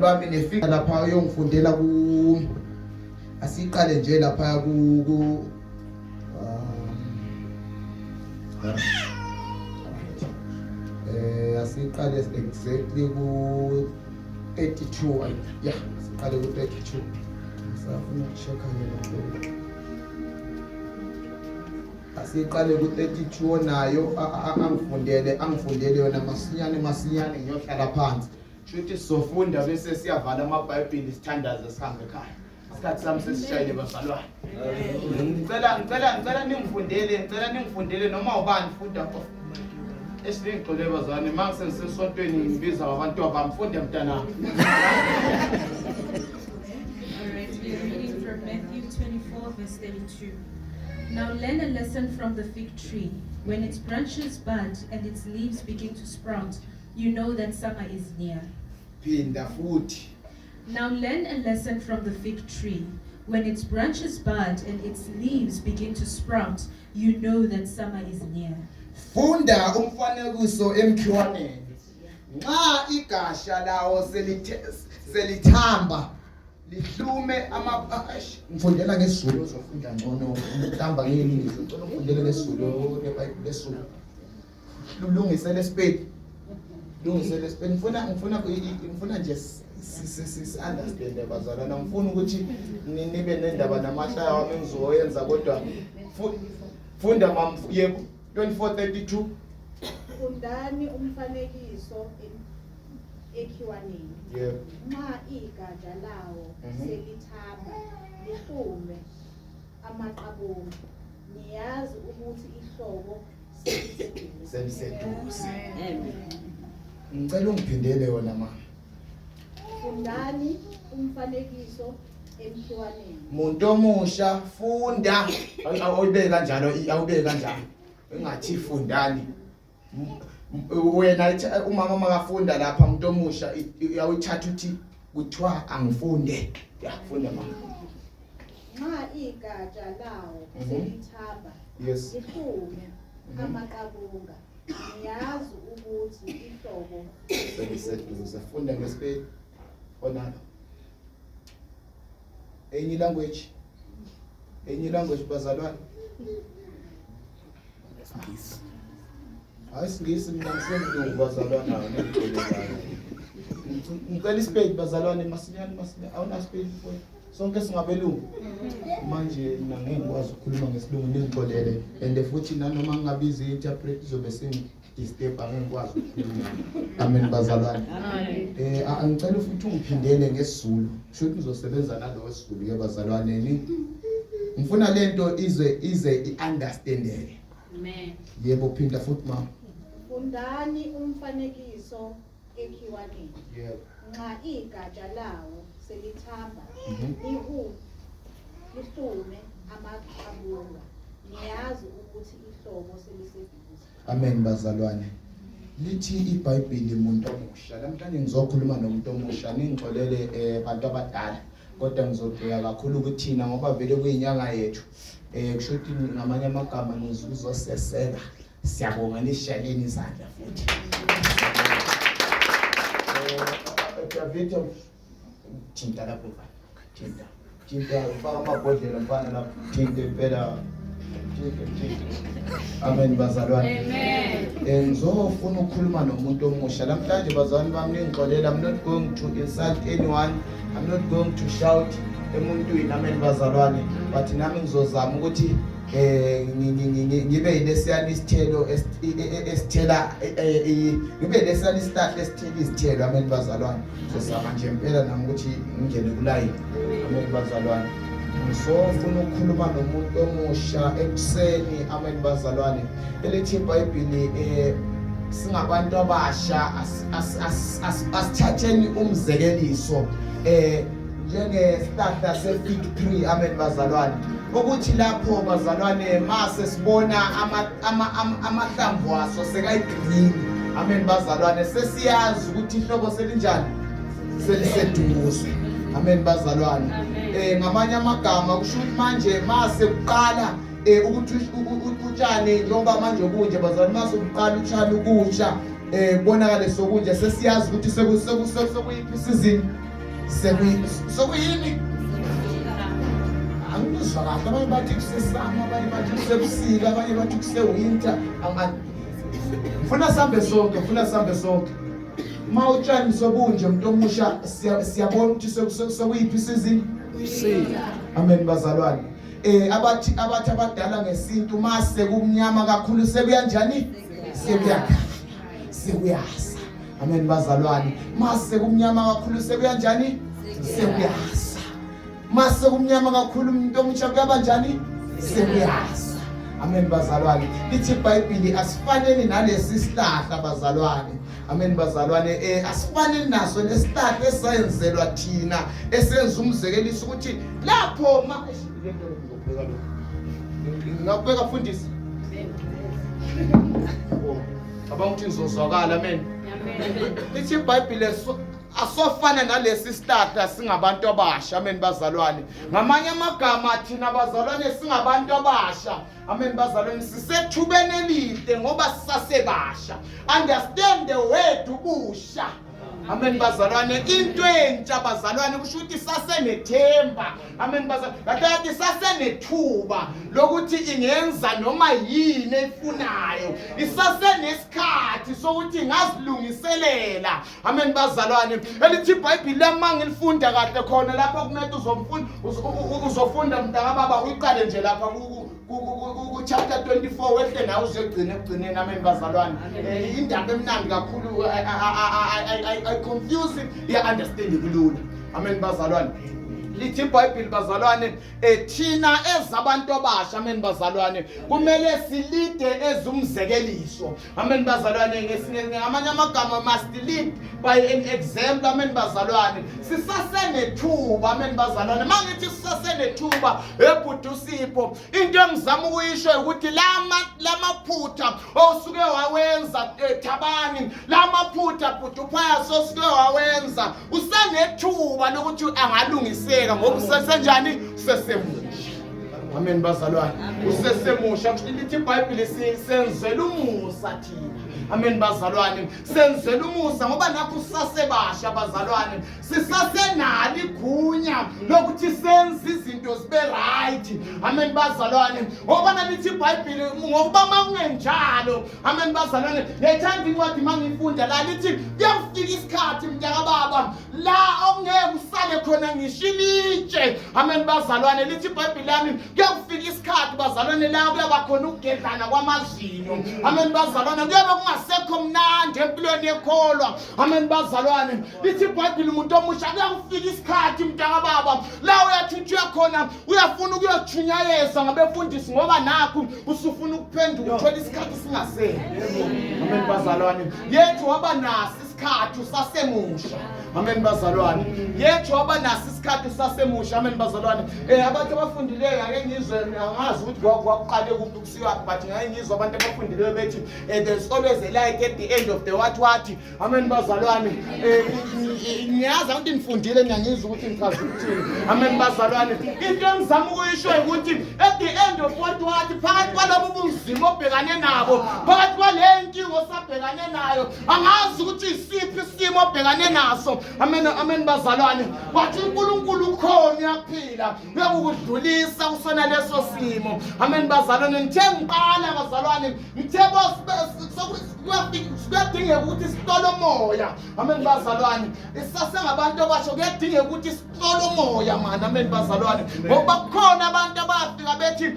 Bami nefika lapha uyongifundela ku asiqale nje lapha ku ku asiqale exactly ku 32. Yeah, siqale ku 32. Ngisafuna ukuchecka ke lokho. Asiqale ku 32 nayo angifundele yona masinyane masinyane, ngiyohlala phansi. Shuthi sizofunda bese siyavala amaBhayibheli, sithandaze, sihambe ekhaya. Isikhathi sami sesishayile, bazalwane. Ngicela ningifundele, ngicela ningifundele noma ubani funda. Esingixole bazalwane, mangise ngisesontweni ngibiza ngabantu abamfunda mntanami. All right, we are reading from Matthew 24, verse 32. Now learn a lesson from the fig tree. When its branches bud and its leaves begin to sprout, you know that summer is near. Phinda futhi. Now learn a lesson from the fig tree. When its branches bud and its leaves begin to sprout, you know that summer is near. Funda umfanekiso emkhiwaneni. Nxa igasha lawo selithamba lihlume ama eish, ngifundela ngesiZulu, uzofunda ngcono mhlamba ngelinye. Ngicela ufundele ngesiZulu neBhayibheli lesiZulu. Lungise lesipedi. Lungise lesipedi. Ngifuna nje si understand, bazalwana. Ngifuna ukuthi nibe nendaba namahlaya wami engizoyenza, kodwa funda mam, yebo, 24:32. Fundani umfanekiso ekhiwaneni. Yebo. Nxa igatsha lawo selithamba lihlume amaqabunga, niyazi ukuthi ihlobo seliseduze. Seliseduze. Ngicela ungiphindele yona, ma. Fundani umfanekiso emkhiwaneni. Muntu omusha, funda. Awuyibeke kanjalo, awubeke kanjalo. Engathi fundani. Wena umama makafunda lapha, umuntu omusha, uyawuthatha uthi kuthiwa angifunde. Ya, funda mama. Nxa igatsha lawo selithamba lihlume amaqabunga, niyazi ukuthi ihlobo seliseduze. Funda ngesipedi onalo. Enye language, enye language, bazalwane. IsiNgisi. Hayi, isiNgisi mina ngisemlungu, bazalwane, ningixolelayo. Ngicela isipedi, bazalwane, masinyane masinyane. Awunasipedi, mfowethu? Sonke singabelungu manje. Mina ngeke ngikwazi ukukhuluma ngesilungu, ningixolele, and futhi nanoma ngingabiza i-interpret izobe singidisturb, angeke ngikwazi ukukhuluma. Amen, bazalwane. Angicela futhi ungiphindele ngesiZulu. Kusho ukuthi ngizosebenza nalo wesiZulu ke, bazalwane. Ni ngifuna lento ize i-understandeke. Amen. Yebo, phinda futhi, mama. Fundani umfanekiso ekhiwaneni. Yebo. Nxa igatsha lawo selithamba lihlume amaqabunga, niyazi ukuthi ihlobo seliseduze. Amen, bazalwane. Lithi iBhayibheli, umuntu omusha. Namhlanje ngizokhuluma nomuntu omusha, ningixolele bantu abadala, kodwa ngizobheka kakhulu kuthina ngoba vele kuyinyanga yethu. Kusho ukuthi ngamanye amagama ngizoseseka. Siyabonga, nishaleni izandla futhi. David, thinta lapho mfana. Thinta. Thinta, ufaka amabhodlela mfana lapho. Thinta impela. Thinta, thinta. Amen, bazalwane. Amen. Ngizofuna ukukhuluma nomuntu omusha namhlanje, bazalwane bami, ningixolela. I'm not going to insult anyone. I'm not going to shout emuntwini. Amen, bazalwane. But nami ngizozama ukuthi ngibe yilesiyana isithelo esithela ngibe lesiyana isihlahla esithela izithelo. Amen, bazalwane. Ngizozama nje impela nami ukuthi ngingene kulayini. Amen, bazalwane. Ngizofuna ukukhuluma nomuntu omusha ekuseni. Amen, bazalwane. Elithi iBhayibheli singabantu abasha asithatheni umzekeliso njengesihlahla se-fig tree. Amen, bazalwane. Ukuthi lapho, bazalwane, mase sibona amahlamvu aso sekayi-green, amen bazalwane, sesiyazi ukuthi ihlobo selinjani, seliseduze. Amen, bazalwane. Ngamanye amagama kusho ukuthi manje mase kuqala ukuthi utshani, njengoba manje kunje, bazalwane, mase kuqala utshani ukutsha, kubonakale sokunje, sesiyazi ukuthi sekuyiphi season. Sekuyini? Angizwa kahle, abanye bathi kusesama, abanye bathi kusebusika, abanye bathi kusewinter. Ngifuna sihambe sonke, ngifuna sihambe sonke. Uma utshani sobunje umuntu omusha, siyabona ukuthi sekuyiphi isizini. Amen bazalwane. Abathi abadala ngesintu mase kumnyama kakhulu sekuyanjani? Sekuyakhanya, sekuyasa. Amen bazalwane. Mase kumnyama kakhulu sekuyanjani? Sekuyasa. Mase kumnyama kakhulu umuntu omusha kuyabanjani? Sekuyasa. Amen bazalwane. Lithi iBhayibheli asifaneni nalesi sihlahla bazalwane. Amen bazalwane. Asifaneni naso lesihlahla esayenzelwa thina, esenza umzekeliso ukuthi lapho ma ngakubeka mfundisi. Cabanga ukuthi ngizozwakala. Amen. Lithi iBhayibheli asofana nalesi sihlahla singabantu abasha. Amen bazalwane. Ngamanye amagama thina bazalwane singabantu abasha. Amen bazalwane, sisethubeni elihle ngoba sisasebasha. Understand the word ubusha. Amen bazalwane, into entsha bazalwane kusho ukuthi sasenethemba. Amen bazalwane, kahle sasenethuba lokuthi ingenza noma yini efunayo. Isasenesikhathi sokuthi ingazilungiselela. Amen bazalwane. Elithi iBhayibheli lami ngilifunda kahle khona lapha kuMethu, uzomfunda uzofunda mntaka baba, uyiqale nje lapha ku chapter 24 wehle nawe uzogcina ekugcineni. Amen bazalwane. Indaba emnandi kakhulu, I confuse iya understand kulula. Amen bazalwane. Lithi iBhayibheli bazalwane, thina ezabantu abasha, amen bazalwane, kumele silide ezumzekeliso. Amen bazalwane. Ngamanye amagama must lead by an example. Amen bazalwane. Sisasenethuba. Amen bazalwane. Mangithi sisasenethuba, ebhuti uSipho, into engizama ukuyisho ukuthi lamaphutha osuke wawenza, Thabani, lamaphutha bhuti uPhayas osuke wawenza, usenethuba lokuthi angalungiseka ngoba usesenjani? Usesemusha. Amen bazalwane. Usesemusha. Lithi iBhayibheli senzela umusa thina. Amen bazalwane. Senzela umusa ngoba nakho sisasebasha bazalwane. Sisasenalo igunya lokuthi senze izinto zibe right. Amen bazalwane. Ngoba nalithi iBhayibheli ngokuba makungenjalo. Amen bazalwane. Ngiyayithanda incwadi mangifunda la, lithi kuyafika isikhathi mntaka baba la okungeke usale khona ngisho ilitshe. Amen bazalwane. Lithi iBhayibheli lami kuyafika isikhathi bazalwane la kuyaba khona ukugedlana kwamazinyo. Amen bazalwane. Kuyabe kungasekho mnandi empilweni yekholwa. Amen bazalwane. Lithi iBhayibheli umuntu omusha kuyafika isikhathi mntaka baba la uyathuthuya khona, uyafuna ukuyochunyayezwa ngabefundisi ngoba nakhu usufuna ukuphenduka, uthola isikhathi singasekho. Amen bazalwane. Yethu waba naso isikhathi usasemusha. Amen bazalwane. Yethu waba naso isikhathi usasemusha. Amen bazalwane. Abantu abafundileyo ake ngizwe, angazi ukuthi kwakuqale kuphi kusiwa, but ngake ngizwe abantu abafundileyo bethi there's always a light at the end of the what what. Amen bazalwane. Ngiyazi ukuthi nifundile, ngiyangizwa ukuthi ngichaza ukuthini. Amen bazalwane. Into engizama ukuyisho ukuthi at the end of what what, phakathi kwalobu bunzima obhekane nabo, phakathi kwale nkinga osabhekane nayo, angazi ukuthi isiphi isimo obhekane naso. Amen, amen bazalwane. Bathi uNkulunkulu ukhona, uyaphila, uyakukudlulisa kusona leso simo. Amen bazalwane. Ngithe ngiqala bazalwane, ngithe kuyadingeka ukuthi sihlole umoya. Amen bazalwane. Isasengabantu abasha, kuyadingeka ukuthi sihlole umoya man. Amen bazalwane. Ngoba kukhona abantu abafika bethi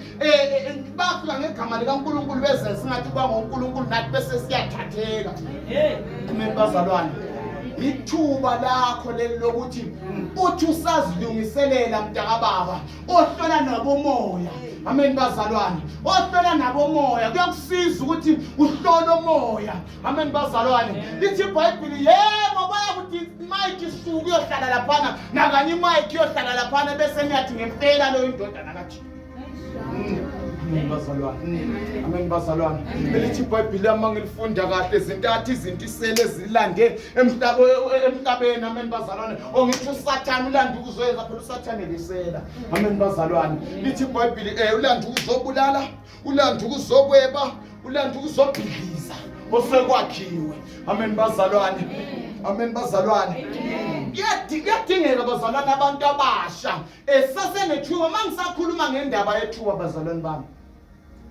bafika ngegama likaNkulunkulu bezenza singathi bangoNkulunkulu, nathi bese siyathatheka. Amen bazalwane. Ithuba lakho leli lokuthi uthi usazilungiselela mntaka baba, ohlola nabomoya. Amen bazalwane. Ohlola nabomoya kuyakusiza ukuthi uhlole umoya. Amen bazalwane. Lithi iBhayibheli yebo bayakuthi mic isuke uyohlala laphana, nakanye imic iyohlala laphana, bese niyathi ngempela lo indodana kaJesu. Amen bazalwane. Amen bazalwane. Elithi iBhayibheli lami ngilifunda kahle, zintathu izinto isele zilande emhlabeni. Amen bazalwane. Ongithi uSathane ulanda ukuzoyenza, phela uSathane lisela. Amen bazalwane. Lithi iBhayibheli ulanda ukuzobulala, ulanda ukuzokweba, ulanda ukuzobhidliza osekwakhiwe. Amen bazalwane. Amen bazalwane. Kuyadingeka bazalwane abantu abasha esasenethuba. Uma ngisakhuluma ngendaba yethuba bazalwane bami,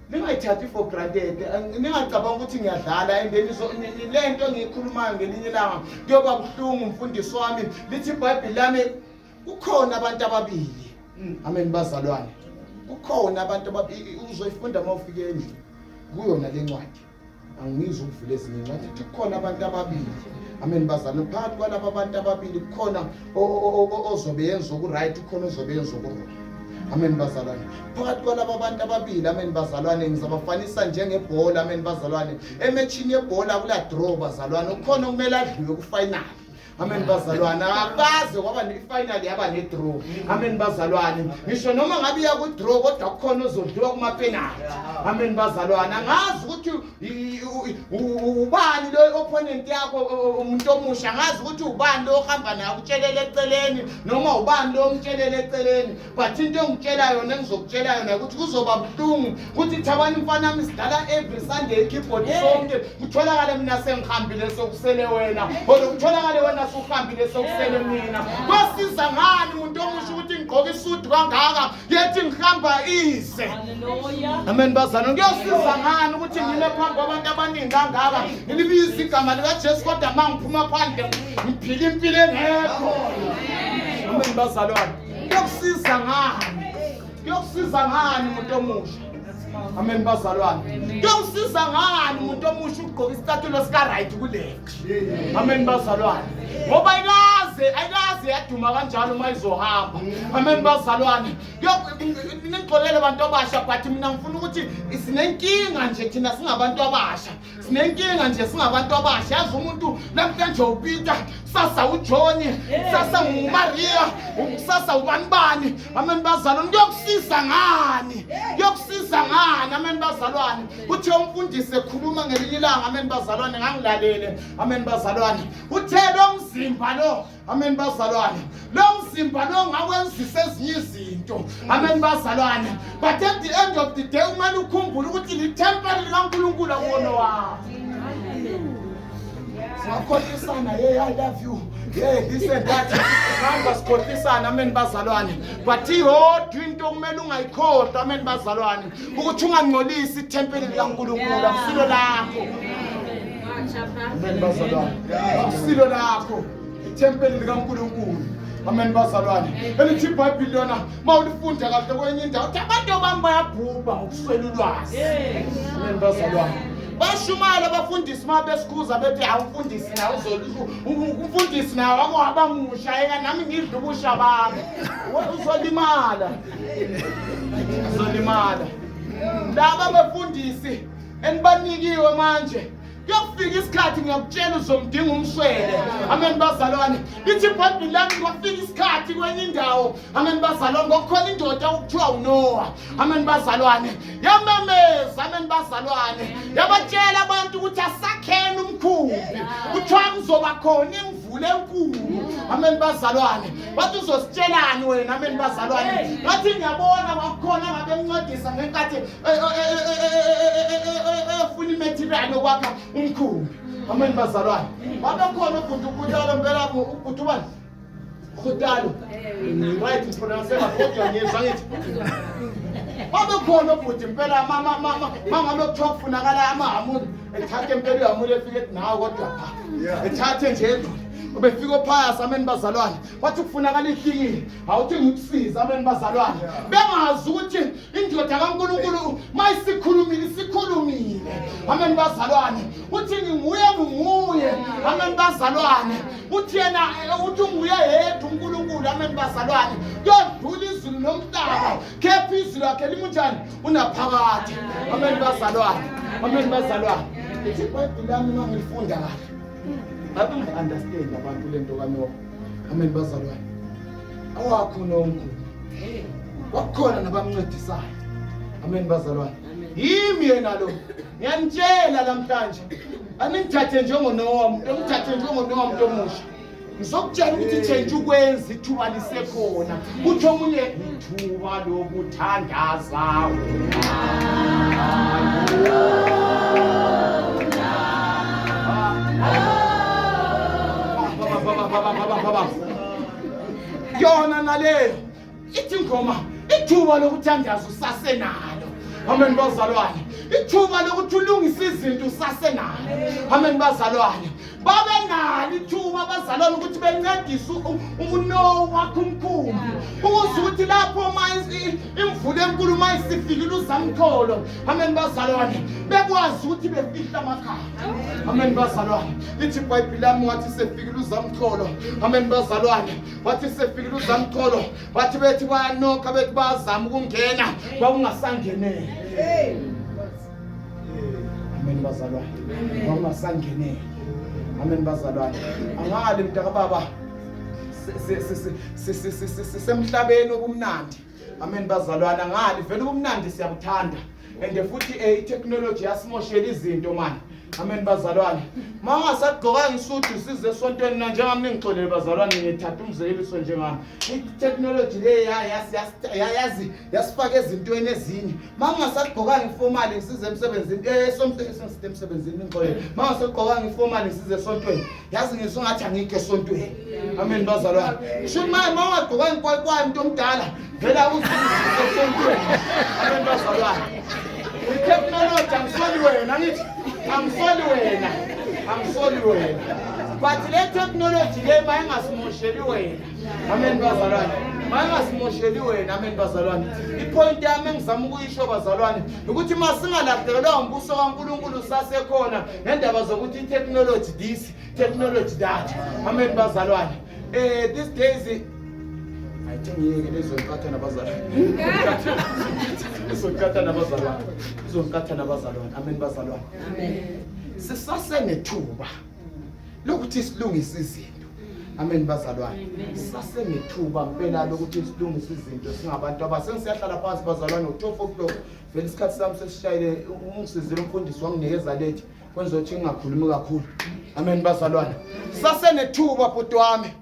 ningayithathi for granted, ningacabanga ukuthi ngiyadlala. And then le nto engiyikhulumayo ngelinye ilanga kuyoba buhlungu. Mfundisi wami, lithi iBhayibheli lami kukhona abantu ababili. Amen bazalwane, kukhona abantu ababili. Uzoyifunda uma ufika endlini kuyona le ncwadi, angizwa ukuvula ezinye incwadi. Ithi kukhona abantu ababili. Amen bazalwane, phakathi kwalaba abantu ababili kukhona ozobe yenza oku-right, kukhona ozobe yenza oku-wrong. Amen bazalwane, phakathi kwalaba abantu ababili, amen bazalwane, ngizabafanisa njengebhola. Amen bazalwane, emechini yebhola kula draw bazalwane, ukhona okumele adliwe ku-final. Amen bazalwane, akaze kwaba ne-final yaba ne-draw. Amen bazalwane, ngisho noma ngabe iya ku-draw kodwa kukhona ozodliwa kuma-penalty. Amen bazalwane, angazi ukuthi ubani lo opponent yakho, umuntu omusha, angazi ukuthi ubani lo ohamba naye ukutshelela eceleni noma ubani lo omtshelela eceleni, but into engitshela yona, engizokutshela yona ukuthi kuzoba buhlungu ukuthi Thabani mfana wami, sidlala every Sunday keyboard sonke, kutholakale mina sengihambile sokusele wena, or kutholakale wena suhambile sokusele mina. Kwasiza ngani umuntu omusha ukuthi ngigqoke isudu kangaka yethi ngihamba ize? Amen bazalwane, kuyosiza ngani ukuthi ngime phambi kwabantu abaningi kangaka ngilibiza igama likaJesu, kodwa uma ngiphuma phandle ngiphila impilo engekho? Amen bazalwane, kuyokusiza ngani? Kuyokusiza ngani umuntu omusha? Amen bazalwane, kuyokusiza ngani umuntu omusha ukugqoka isicathulo sika-right ku-left? Amen bazalwane, ngoba ayikaze yaduma kanjalo uma izohamba. Amen bazalwane, ningixolele abantu abasha, but mina ngifuna ukuthi sinenkinga nje thina singabantu abasha, sinenkinga nje singabantu abasha. Yazi umuntu namhlanje uPeter, kusasa uJohn, kusasa nguMaria, kusasa ubani bani. Amen bazalwane, kuyokusiza ngani? Kuyokusiza ngani? Amen bazalwane, uthe umfundisi ekhuluma ngelinye ilanga, amen bazalwane, ngangilalele. Amen bazalwane, uthe lo mzimba lo, amen bazalwane, lo mzimba lo ngakwenzisa ezinye izinto. Amen bazalwane, but at the end of the day kumele ukhumbule ukuthi lithempeli likaNkulunkulu, akuwona wakho. Singakhohlisana, hey, I love you, yeah, this and that, hamba sikhohlisana. Amen bazalwane, but iyodwa into okumele ungayikhohlwa, amen bazalwane, ukuthi ungangcolisi ithempeli likaNkulunkulu. Akusilo lakho. Amen bazalwane, akusilo lakho ithempeli likaNkulunkulu. Amen bazalwane, elithi iBhayibheli lona uma ulifunda kahle kwenye indawo uthi abantu bami bayabhubha ngokuswela ulwazi. Amen bazalwane, bashumayela abafundisi uma besikhuza bethi awumfundisi nawe, umfundisi nawe akungabamusha yeka nami ngidla ubusha bami. Uzolimala, uzolimala. Laba befundisi enibanikiwe manje, kuyofika isikhathi, ngiyakutshela, uzomdinga umswele. Amen bazalwane, lithi iBhayibheli lami kwafika isikhathi kwenye indawo, amen bazalwane, kwakukhona indoda okuthiwa uNoah. Amen bazalwane, yamemeza, amen bazalwane, yabatshela abantu ukuthi asakheni umkhumbi, kuthiwa kuzoba khona imvula enkulu. Amen bazalwane, bathi uzositshelani wena? Amen bazalwane, ngathi ngiyabona kwakukhona ngabe emncedisa ngenkathi efuna i-material yokwakha umkhumbi. Amen bazalwane, babekhona ubhuti uKutalo mpela, ubhuti ubani? Khutalo, right, ngi-pronounce kodwa ngiyezwa ngithi babekhona ubhuti impela. Mangabe kuthiwa kufunakala amahamuli, ethathe impela uhamuli, efike ethi nawe kodwa pha, ethathe nje edlule ubefika ophayasi. Amen bazalwane, bathi kufunakala ihlikile, awuthi ngikusize. Amen bazalwane, bengazi ukuthi indoda kaNkulunkulu mayisikhulumile isikhulumile. Amen bazalwane, uthi nginguye, nginguye. Amen bazalwane, uthi yena uthi unguye yedwa uNkulunkulu. Amen bazalwane, kuyodlula izulu nomhlaba, kepha izwi lakhe limunjani unaphakade. Amen bazalwane, amen bazalwane, ithi iBhayibheli lami uma ngilifunda kahle babengayi-understand abantu le nto kaNoah. Amen bazalwane, awakho nomkhulu, kwakukhona nabamncedisayo. Amen bazalwane, yimi yena lo ngiyanitshela namhlanje, aningithathe njengoNoah, engithathe njengoNoah. Muntu omusha, ngizokutshela ukuthi tshentsha ukwenza ithuba lisekhona. Kuthi omunye ithuba lokuthandaza. Baba, baba, baba, baba. Yona naleyo ithi ingoma, ithuba lokuthandaza usasenalo. Amen bazalwane. Ithuba lokuthi ulungise izinto usasenalo. Amen bazalwane. Babe nalo ithuba abazalwane ukuthi bencedise uNowa wakhe umkhumbi, ukuze ukuthi lapho uma imvula enkulu uma isifikile uzamcholo, amen bazalwane, bekwazi ukuthi befihle amakhaya. Amen bazalwane. Lithi iBhayibheli lami, wathi sefikile uzamcholo, amen bazalwane, wathi sefikile uzamcholo, wathi bethi bayanokha, bethi bayazama ukungena, kwakungasangeneli. Amen bazalwane, kwakungasangeneli. Amen bazalwane. Angali mntaka baba, sisemhlabeni obumnandi. Amen bazalwane. Angali vele ubumnandi siyabuthanda, and futhi i-technology yasimoshela izinto mani. Amen bazalwane. Ma ungasagqokanga isudu size esontweni na njengami, ningixolele bazalwane, ngithatha umzekeliso njengami. I-technology le yazi yasifaka ezintweni ezinye. Ma ungasagqokanga i-formal ngisize emsebenzini, emsebenzini, ningixolele, ma ungasagqokanga i-formal ngisize esontweni, yazi ngisungathi angikho esontweni. Amen bazalwane. Kusho ukuthi ma ungagqokanga ikwayikwayi, umuntu omdala, vele usesontweni. Amen bazalwane. I-technology, angisoli wena, ngithi angisoli wena, angisoli wena, but le technology le mayingasimosheli wena. Amen bazalwane, mayingasimosheli wena. Amen bazalwane. I-point yami engizama ukuyisho bazalwane ukuthi masingalahlekelwa umbuso kaNkulunkulu sasekhona ngendaba zokuthi i-technology this, technology that. Amen bazalwane. These days ayithi ngiyeke lezonqatha nabazalwane, izonqatha nabazalwane, izonqatha nabazalwane. Amen bazalwane. Sisasenethuba lokuthi silungise izinto. Amen bazalwane. Sisasenethuba mpela lokuthi silungise izinto singabantu abasengisiyahlala phansi bazalwane ngo-12 o'clock. Vele isikhathi sami sesishayile, ungisizile umfundisi wanginikeza lethi kwenza ukuthi ngingakhulumi kakhulu. Amen bazalwane. Sasenethuba bhuti wami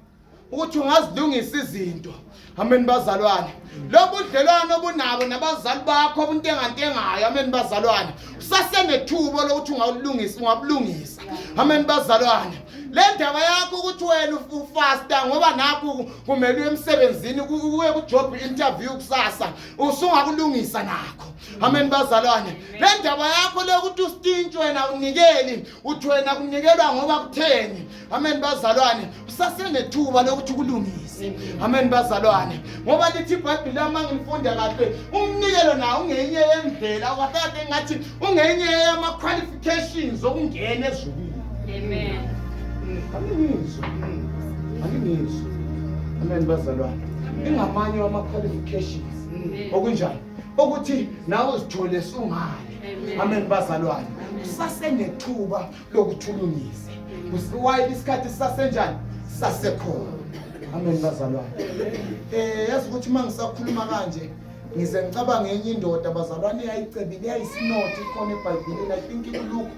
ukuthi ungazilungisa izinto. Amen bazalwane. Lobu budlelwano obunabo nabazali bakho obuntengantengayo, amen bazalwane, usasenethuba lokuthi ungawulungisa, ungabulungisa. Amen bazalwane. Le ndaba yakho ukuthi wena ufasta ngoba nakho kumele uye emsebenzini, uye ku-job interview kusasa, usungakulungisa nakho. Amen bazalwane. Le ndaba yakho le ukuthi usitintshi wena unikeli, uthi wena kunikelwa ngoba kutheni. Amen bazalwane. Usasenethuba lokuthi ukulungise. Amen bazalwane. Ngoba lithi iBhayibheli lami ngilifunda kahle, umnikelo nawo ungenye yendlela, kahle kahle ngathi ungenye yama qualifications okungena ezulwini. Amen. Angingizwa. Angingizwa. Amen bazalwane. Ingamanye wama qualifications. Okunjani? Ukuthi nawe uzithole sungale. Amen bazalwane. Usasenethuba lokuthi ulungise. Why isikhathi sisasenjani? Sasekhona. Amen bazalwane. Yazi ukuthi mangisakhuluma kanje ngize ngicabanga enye indoda bazalwane eyayicebile, eyayisinothi, ikhona eBhayibhelini. I think iLuke,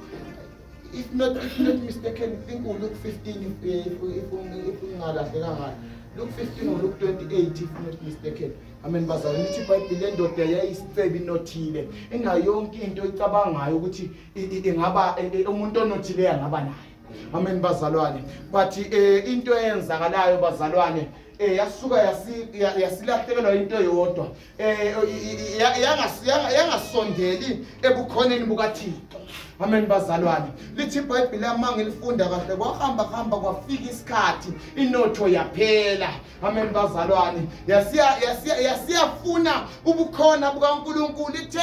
if not mistaken, I think uLuke 15, if ngingalahlekanga, Luke 15 or Luke 28, if not mistaken. Amen bazalwane. Lithi iBhayibheli le ndoda yayisicebi, inothile, inayo yonke into icabangayo ukuthi ingaba umuntu onothile angaba nayo. Amen bazalwane. But into eyenzakalayo bazalwane, yasuka yasilahlekelwa into eyodwa, yangasondeli ebukhoneni bukaThixo. Amen bazalwane. Lithi iBhayibheli lami ngilifunda kahle, kwahamba hamba kwafika isikhathi inotho yaphela. Amen bazalwane. Yasiya yasiya yasiyafuna ubukhona bukaNkuluNkulu. Ithe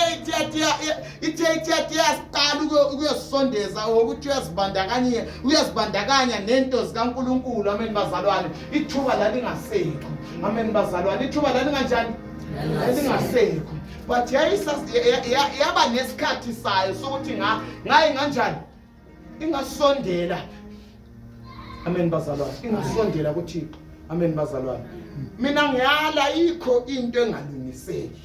ithe yasiqala ukuyosondeza ukuthi uyazibandakanya, uyazibandakanya nento zikaNkuluNkulu. Amen bazalwane. Ithuba lalingasekho. Amen bazalwane. Ithuba lalinganjani? Lalingasekho. But yaba nesikhathi sayo sokuthi ngaye nganjani ingasondela. Amen bazalwane. Ingasondela kuThixo. Amen bazalwane. Mina ngiyala, ikho into engalungiseki,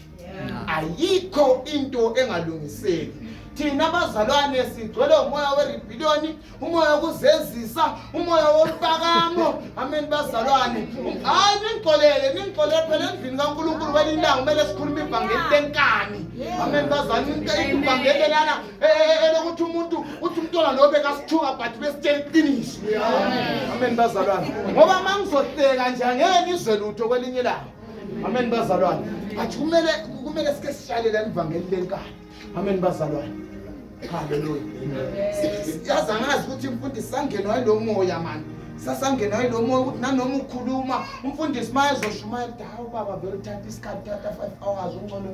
ayikho into engalungiseki. Thina abazalwane sigcwele umoya we-rebellion, umoya wokuzenzisa, umoya wolupakamo. Amen bazalwane. Hayi, ningixolele, ningixolele phela, endlini kaNkulunkulu kwelinye ilanga kumele sikhulume ivangeli lenkani. Amen bazalwane. Ivangeli lana elokuthi umuntu uthi ukuthi umntwana lo bekasithuka but besitshela iqiniso. Amen bazalwane. Ngoba uma ngizohleka nje angeke ngizwe lutho kwelinye ilanga. Amen bazalwane. But kumele sike sishalele ivangeli lenkani. Amen bazalwane. Haleluya. Yazi angazi ukuthi umfundisi sangenwa yilo moya mani. Sasangenwa yilo moya ukuthi nanoma ukhuluma umfundisi maye ezoshumayela ukuthi hawu baba vele uthatha isikhathi thatha 5 hours ungcono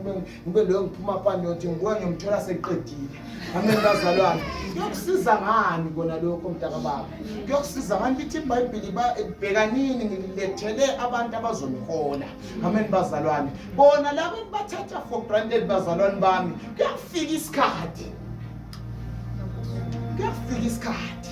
ngibe loyo ngiphuma phandle ngiyothi ngibuya ngiyomthola seqedile. Amen bazalwane. Kuyokusiza ngani kona lokho mntaka baba? Kuyokusiza ngani lithi iBhayibheli bhekanini ngilethele abantu abazonihola. Amen bazalwane. Bona labo bathatha for granted bazalwane bami. Kuyafika isikhathi. Kuyafika isikhathi.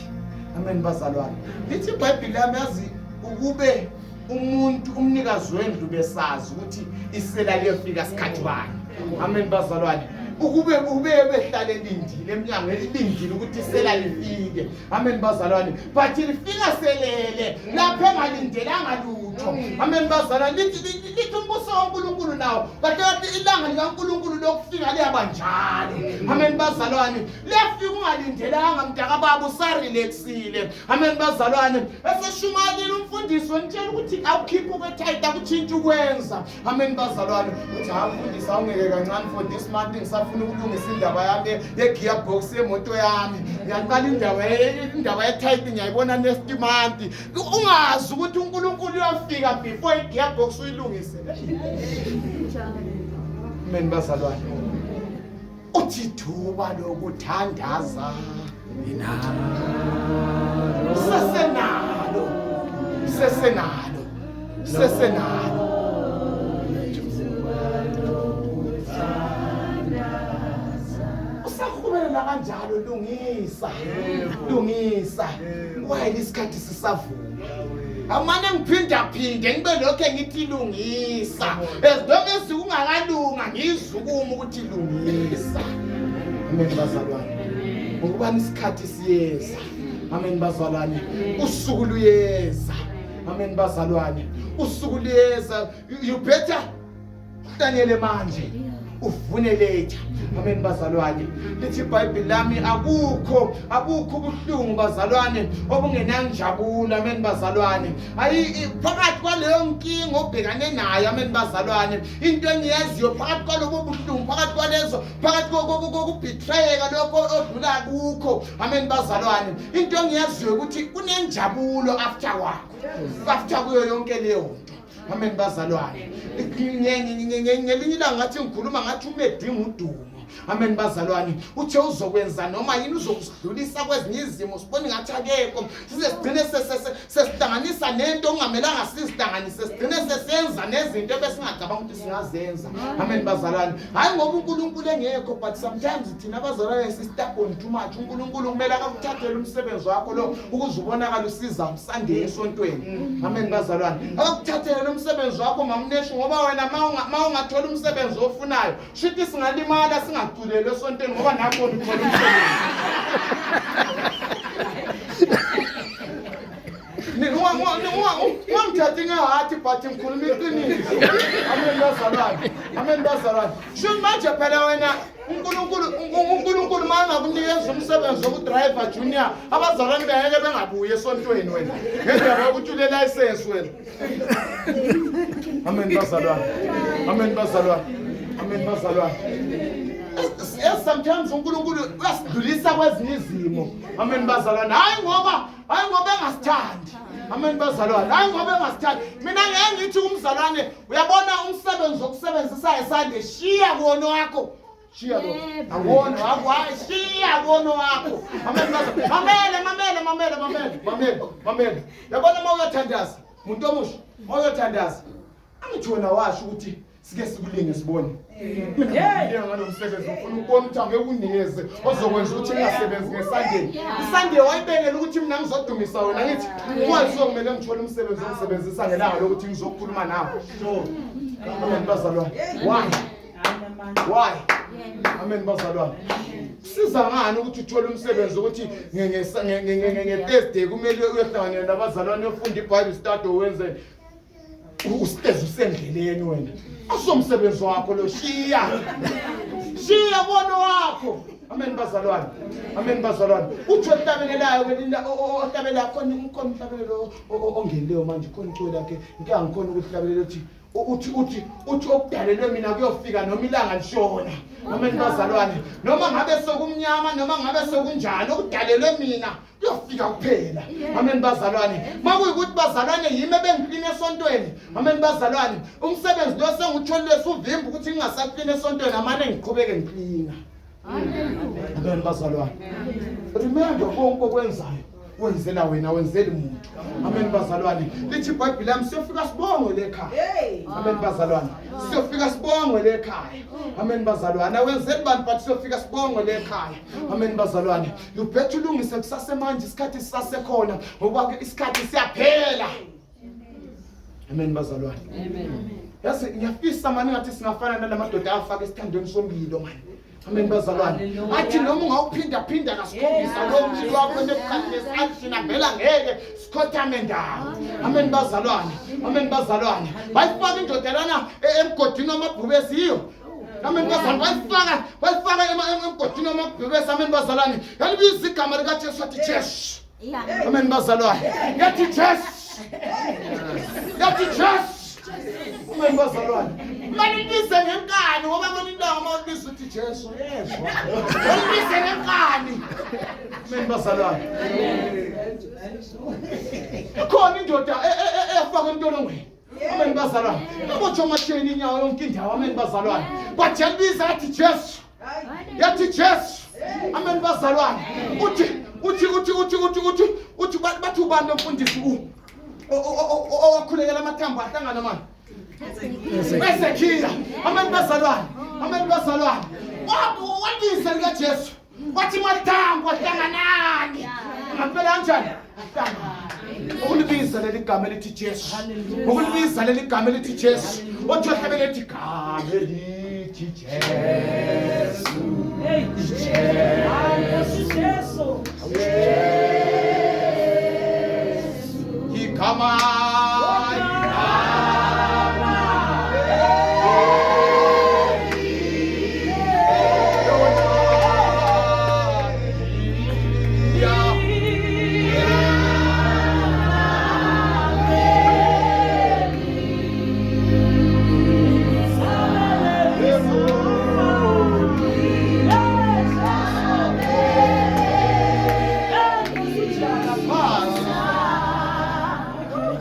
Amen bazalwane. Lithi iBhayibheli lami yazi ukube umuntu umnikazi wendlu besazi ukuthi isela liyofika sikhathi bani. Amen bazalwane. Ukube ube behlale elindile emnyango elilindile ukuthi isela lifike. Amen bazalwane. But lifika selele lapho engalindelanga lutho. Amen bazalwane. Lithi umbuso kaNkulunkulu nawo kahle kahle ilanga likaNkulunkulu lokufika liyaba njalo. Amen bazalwane. Liyafika ungalindelanga mntakababa usarelaxile. Amen bazalwane. Eseshumayelile umfundisi wenitshela ukuthi awukhiphe ukwethayita akutshintshe ukwenza. Amen bazalwane. Uthi hayi mfundisi awungeke kancane for this month ngisafuna ukulungisa indaba yami ye-gear box yemoto yami. Ngiyaqala indaba ye-tight ngiyayibona next month. Ungazi ukuthi uNkulunkulu uyafika before i-gear box uyilungise. Amen bazalwane. Uthi ithuba lokuthandaza ninalo. Sesenalo. Sesenalo. Sesenalo. Usahubelela kanjalo lungisa. Lungisa. While isikhathi sisavuma. Amane ngiphinda phinde ngibe lokho ngithi lungisa. As long as kungakalunga ngizukuma ukuthi lungisa. Amen bazalwane. Ngokubani isikhathi siyeza. Amen bazalwane. Usuku luyeza. Amen bazalwane. Usuku luyeza. You better uhlanyele manje uvune later. Amen bazalwane. Lithi iBhayibheli lami akukho ubuhlungu bazalwane obungenanjabulo. Amen bazalwane. Ayi phakathi kwaleyo nkinga obhekane nayo. Amen bazalwane. Into engiyaziyo phakathi kwalobo buhlungu, phakathi kwalezo, phakathi kokubetrayeka lokho odlula kukho. Amen bazalwane. Into engiyaziyo ukuthi kunenjabulo after wakho. After kuyo yonke leyo nto. Amen bazalwane. Ngelinye ilanga ngathi ngikhuluma ngathi umedinga udumo. Amen bazalwane. Uthe uzokwenza noma yini uzokusidlulisa kwezinye izimo sibone ngathi akekho. Size sigcine sesihlanganisa nento okungamelanga sizihlanganise, sigcine sesenza nezinto ebesingacabanga ukuthi singazenza. Amen bazalwane. Hayi ngoba uNkulunkulu engekho, but sometimes thina abazalwane si-stubborn too much. uNkulunkulu kumele akakuthathele umsebenzi wakho lo ukuze ubonakale usiza uSunday esontweni. Amen bazalwane. Akakuthathele lo msebenzi wakho mamneshi ngoba wena ma ungathola umsebenzi ofunayo shuthi singalimala singaculelwe esontweni ngoba nakhona uthola umsebenzi. Ungangithathi ngehathi but ngikhuluma iqiniso. Amen bazalwane. Amen bazalwane. Shuthi manje phela wena uNkulunkulu uma engakunikeza umsebenzi wokudriver junior, abazalwane bengeke bengabuyi esontweni wena ngendaba yokuthi ule license wena. Amen bazalwane. Amen bazalwane. Amen bazalwane. Yes, sometimes uNkulunkulu uyasidlulisa kwezinye izimo. Amen bazalwane. Hayi ngoba engasithandi. Amen bazalwane. Hayi ngoba engasithandi. Mina ngeke ngithi umzalwane uyabona umsebenzi wokusebenzisa esande shiya kuwona wakho. Shiya lo. Akuwona wakho. Hayi shiya kuwona wakho. Amen bazalwane. Mamele mamele mamele mamele mamele mamele. Uyabona uma uyothandaza, umuntu omusha, uma uyothandaza. Angithi wena washo ukuthi sike sikulinge sibone. Mina ngalo msebenzi ufuna ukubona ukuthi angeke unikeze ozokwenza ukuthi ngingasebenzi ngeSunday. ISunday wayibekela ukuthi mina ngizodumisa wena ngithi kwazi sokumele ngithole umsebenzi ongisebenzisa ngelanga lokuthi ngizokhuluma nawe. Amen bazalwane. Why? Why? Amen bazalwane. Kusiza ngani ukuthi uthole umsebenzi ukuthi nge-Thursday kumele uyohlangana nabazalwane uyofunda iBible study wenze uhlezi usendleleni wena. Asomsebenzi wakho lo shiya. Shiya bona wakho. Amen bazalwane. Amen bazalwane. Uthi ohlabelelayo kwelinye ohlabela khona umkhona umhlabelelo ongenileyo manje khona iculo lakhe ngike angikhona ukuhlabelela uthi uthi uthi uthi okudalelwe mina kuyofika noma ilanga lishona. Amen bazalwane. Noma ngabe sokumnyama noma ngabe sokunjani okudalelwe mina kuyofika kuphela. Amen bazalwane. Makuyikuthi bazalwane yimi ebengiklina esontweni. Amen bazalwane. Umsebenzi lo sengutholile suvimba ukuthi ngingasaklina esontweni amane ngiqhubeke ngiklina. Amen bazalwane. Remember konke okwenzayo wenzela wena wenzeli muntu. Amen bazalwane. Lithi iBhayibheli lami siyofika sibongwe le ekhaya. Amen bazalwane. Siyofika sibongwe le ekhaya. Amen bazalwane. Awenzeli bantu but siyofika sibongwe le ekhaya. Amen bazalwane. You better ulungise kusase manje isikhathi sisasekhona ngoba ke isikhathi siyaphela. Amen bazalwane. Amen. Yazi ngiyafisa mani ngathi singafana nalamadoda afaka esithandweni somlilo mani. Amen bazalwane. Athi noma ungawuphinda phinda kasikhombisa lo mlilo wakho Nebukadnezar thina vela ngeke sikhothame ndawo. Amen bazalwane. Amen bazalwane. Bayifaka indoda lana emgodini wamabhubesi yiyo. Amen bazalwane. Bayifaka bayifaka emgodini wamabhubesi. Amen bazalwane. Yalibiza igama likaJesu athi Jesu. Amen bazalwane. Yathi Jesu. Yathi Jesu. Amen bazalwane. Manibize ngenkani ngoba kwenye indawo uma ubiza uthi Jesu yezwa. Ubize ngenkani. Amen bazalwane. Ikhona indoda efaka entolongweni. Amen bazalwane. Yabotshwa amasheni inyawo yonke indawo. Amen bazalwane. But yalibiza yathi Jesu. Yathi Jesu. Amen bazalwane. Uthi uthi uthi uthi uthi uthi uthi bathi ubani lo mfundisi u owakhulekela amathambo ahlangana manje. Ezekiya. Amen bazalwane. Amen bazalwane. Wabiza lika Jesu. Wathi mathambo ahlanganani. Ngampela kanjani? Ahlangana. Ukulibiza leli gama elithi Jesu. Ukulibiza leli gama elithi Jesu. Othi ohlabele ethi gama elithi Jesu. Jesu. Igama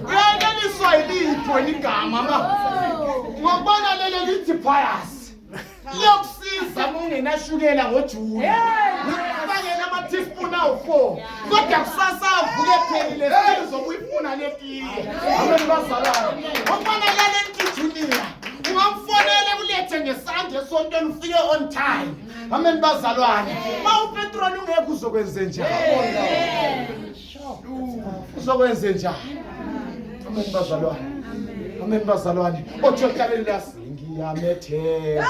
Uyaneliswa yiliphi wena igama ma? Ngokubona leli lithi pious. Liyokusiza uma ungenashukela ngoJuni. Ngikufakele ama-teaspoon awu-4. Kodwa kusasa avuke ephelile sizobe uyifuna le tiye. Amen bazalwane. Ngokubona leli lithi junior. Ungamfonela kulethe ngesandla esontweni ufike on time. Amen bazalwane. Ma upetrol ungekho uzokwenze njani? Uzokwenze njani? Amen bazalwane. Amen bazalwane. Othi ohlaleni lasi ngiyamethemba.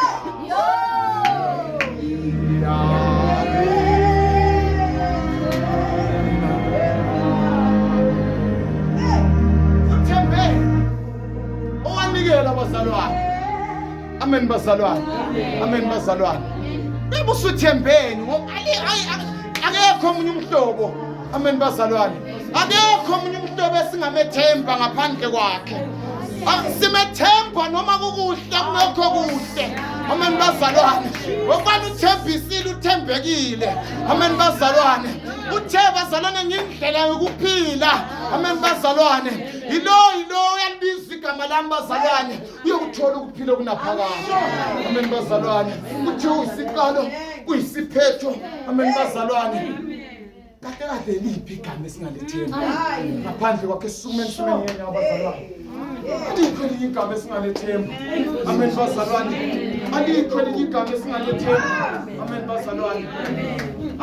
Uthembe owanikela bazalwane. Amen bazalwane. Amen bazalwane. Bebe usuthembeni ngoba akekho omunye umhlobo. Amen bazalwane. Akekho omunye umhlobo esingamethemba ngaphandle kwakhe. Simethemba noma kukuhle kungekho kuhle. Amen bazalwane. Ngoba uthembisile uthembekile. Amen bazalwane. Uthe bazalwane ngindlela yokuphila. Amen bazalwane. Yilo yilo uyalibiza igama lami bazalwane. Uyokuthola ukuphila okunaphakade. Amen bazalwane. Uthe uyisiqalo kuyisiphetho. Amen bazalwane. Kahle kahle liphi igama esingalethemba ngaphandle kwakhe sisukumeni sime ngenyawo bazalwane. Alikho elinye igama esingalethemba. Amen bazalwane. Alikho elinye igama esingalethemba. Amen bazalwane.